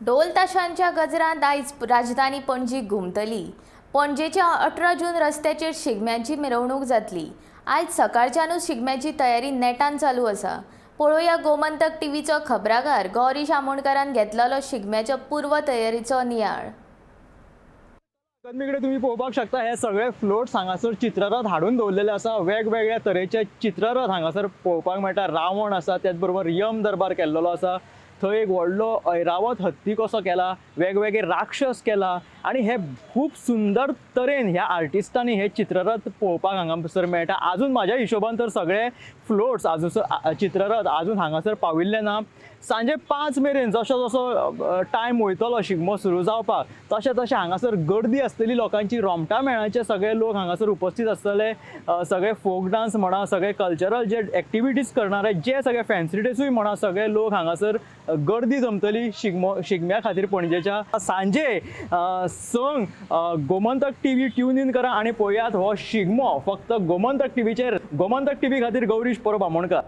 ढोल ताशांच्या गजरांत आयज राजधानी पणजी घुमतली. पणजेच्या 18 जून रस्त्याचेर शिगम्याची मिरवणूक जातली. आयज सकाळच्यानूच शिगम्याची तयारी नेटान चालू आसा. पळोवया गोमंतक टीव्हीचो खबराकार गौरीश आमोणकारान घेतलेलो शिगम्याच्या पूर्व तयारीचो नियाळ. अकादमीकडे तुम्ही पळोवपाक शकता, हे सगळे फ्लोट्स हांगासर चित्ररथ हाडून दवरलेले आसा. वेगवेगळ्या तरेचे चित्ररथ हांगासर पळोवपाक मेळटा. रावण आसा, त्याच बरोबर यम दरबार केल्लो आसा. थंय एक व्हडलो ऐरावत हत्ती कसो केला, वेगवेगळे राक्षस केला आनी हे खूब सुंदर तरेन ह्या आर्टिस्टांनी हे चित्ररथ पळोवपाक हांगासर मेळटा. आजून म्हाज्या हिशोबान तर सगळे फ्लोट्स आजून चित्ररथ आजून हांगासर पाविल्ले ना. सांजे 5 मेरेन जसो जसो टायम वयतलो शिगमो सुरू जावपाक तशें तशें हांगासर गर्दी आसतली लोकांची. रोमटा मेळाचे सगळे लोक हांगासर उपस्थित आसतले. सगळे फोक डान्स म्हणा, सगळे कल्चरल जे एक्टिविटीज करणारे, जे सगळे फॅन्सी ड्रेसूय म्हणा, सगळे लोक हांगासर गर्दी जमतली शिगम्या खातीर पणजेच्या. सांजे 6 गोमंतक टीव्ही ट्यून इन करा आनी पळयात हो शिगमो फक्त गोमंतक टीव्हीचेर. गोमंतक टीव्ही खातीर गौरीश परब आमोणकर.